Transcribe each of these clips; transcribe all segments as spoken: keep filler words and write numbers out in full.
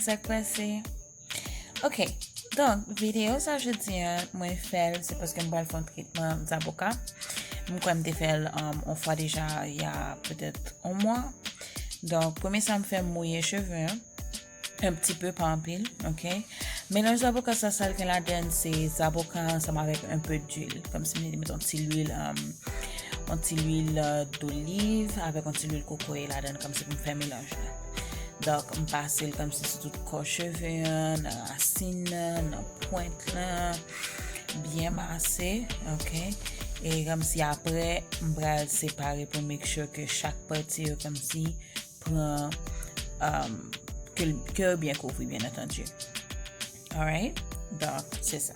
Sa k pase? Ok. Donk, videyo sa jodi a, mwen fè l, se paske m pral fè yon tretman zaboka. M kwè m te fè l, um, yon fwa deja, y a petèt yon mwa. Donk, premye sa m fè, m mouye cheve an. Un petit peu, pa anpil, ok? Melanj zaboka sa, sa l gen ladann, se zaboka ansanm avèk un peu d'huile. Kòmsi m te met yon ti lwil, um, yon ti lwil, euh, doliv avèk yon ti lwil kokoye ladann, kòmsi pou m fè melanj la. Donk, m pase l kòmsi sou tout kò cheve an, nan rasin nan, nan pwent lan, byen mase, ok? E kòmsi apre, m pral separe pou make sure ke chak pati yo kòmsi pran, um, ke, ke yo byen kouvri, byen antandi. Alright? Donk, se sa.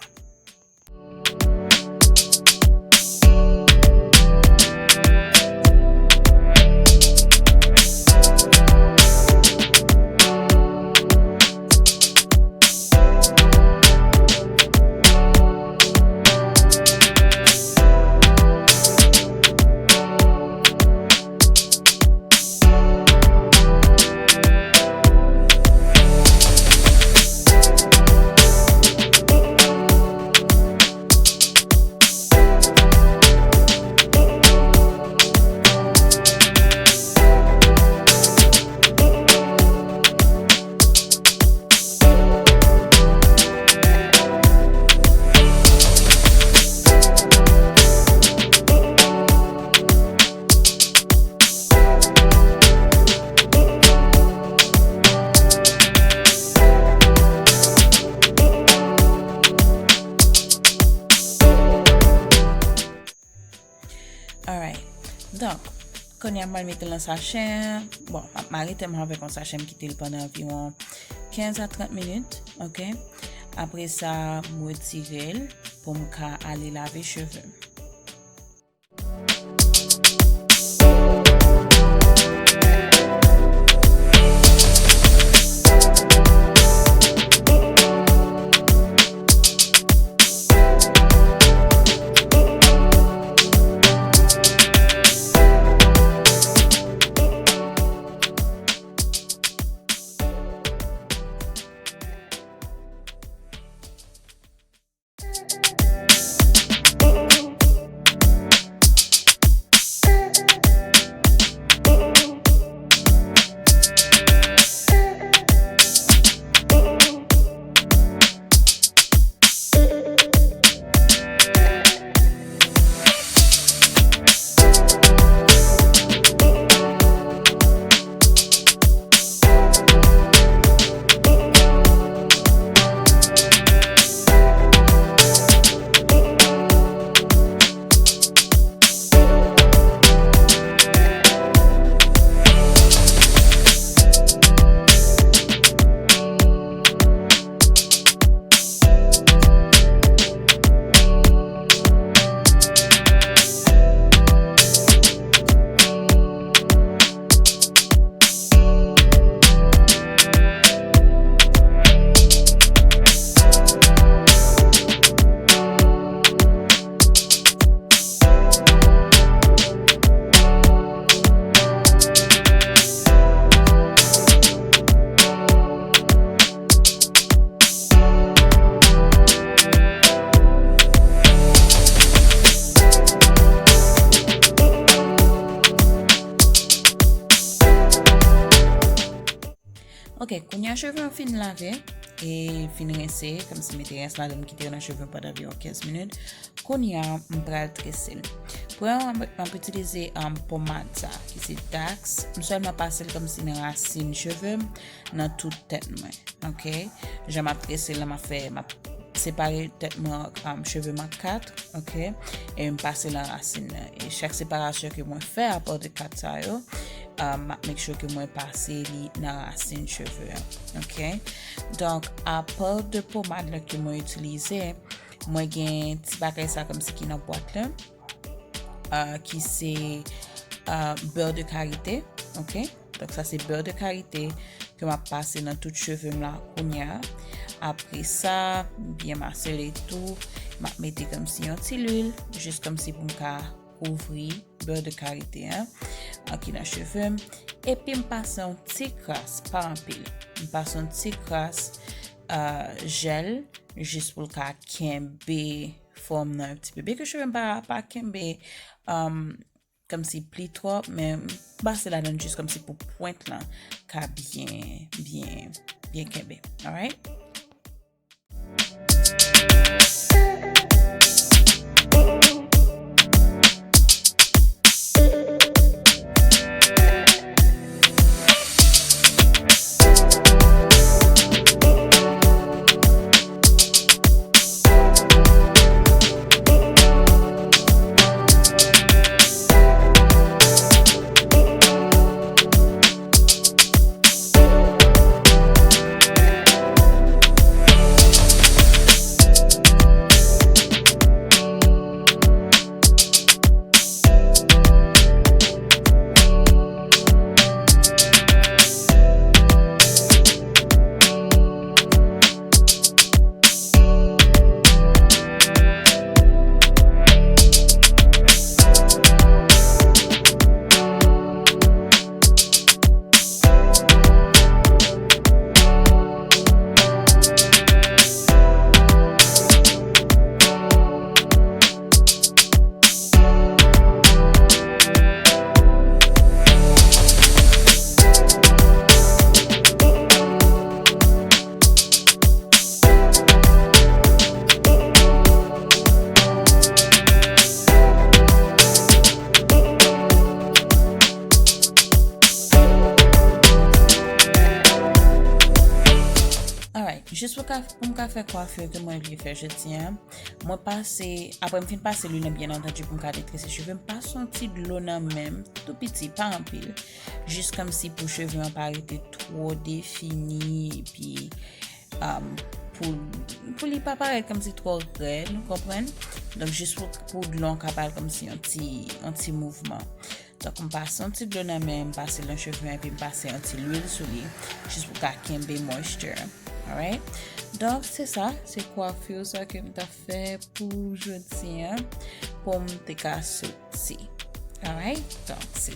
Alright. Donk, kounye a m pral mete l nan sachè. Bon, m ap mare tèt mwen avèk yon sachè, m kite l pandan anviwon kenz a trant minit, ok? Apre sa, m retire l pou m ka ale lave cheve m. Ok, kounye a cheve m fin lave e fin rense, kòmsi mete rens ladan m kite yo nan cheve m pandan anviwon kenz minit. Kounye a, m pral trese l. Premyèman, m ap itilize, um, pòmad sa, ki se Dax. M sèlman pase l kòmsi nan rasin cheve m, nan tout tèt mwen. Ok? Jan m ap trese l la, m ap fè, m ap separe tèt mwen, um, cheve m an kat, ok? E m pase l nan rasin nan. E chak separasyon ke mwen fè apati de kat sa yo, um, m ap make sure ke mwen pase li nan rasin cheve an, ok? Donk, apati de pòmad la ke mwen itilize, mwen gen ti bagay sa kòmsi ki nan bwat la, uh, ki se, uh, beurre de karité, ok? Donk, sa se beurre de karité ke m ap pase nan tout cheve m la kounye a. Apre sa, m byen masele tou. M ap mete kòmsi yon ti lwil, jis kòmsi pou m ka kouvri beurre de karité an. an ki nan cheve m. Epi m pase yon ti kras, pa anpil. M pase yon ti kras, euh, jèl, jis pou l ka kenbe fòm nan yon ti pe. Byenke cheve m pa, pa kenbe, um, kòmsi pli twòp, men m pase ladan l jis kòmsi pou pwent lan ka byen, byen, byen kenbe. Alright? Alright, jis pou ka, pou m ka fè kwafi ke mwen vle fè jodi a, mwen pase, apre m fin pase lwi nan, byen antandi, pou m ka detrese cheve m, pase yon ti dlo nan men m, tou piti, pa anpil, jis kòmsi pou cheve an pa rete twò defini, epi, um, pou, pou li pa parèt kòmsi twò rèd, ou konprann? Donk, jis pou, pou dlo an ka ba l kòmsi yon ti, yon ti mouvman. Donk, m pase yon ti dlo nan men m, m pase l nan cheve m, epi m pase yon ti lwil sou li, jis pou ka kenbe moisture. Alright? Donk, se sa, se kwafi sa ke m t ap fè pou jodi a, pou m te ka soti. Alright? Donk, se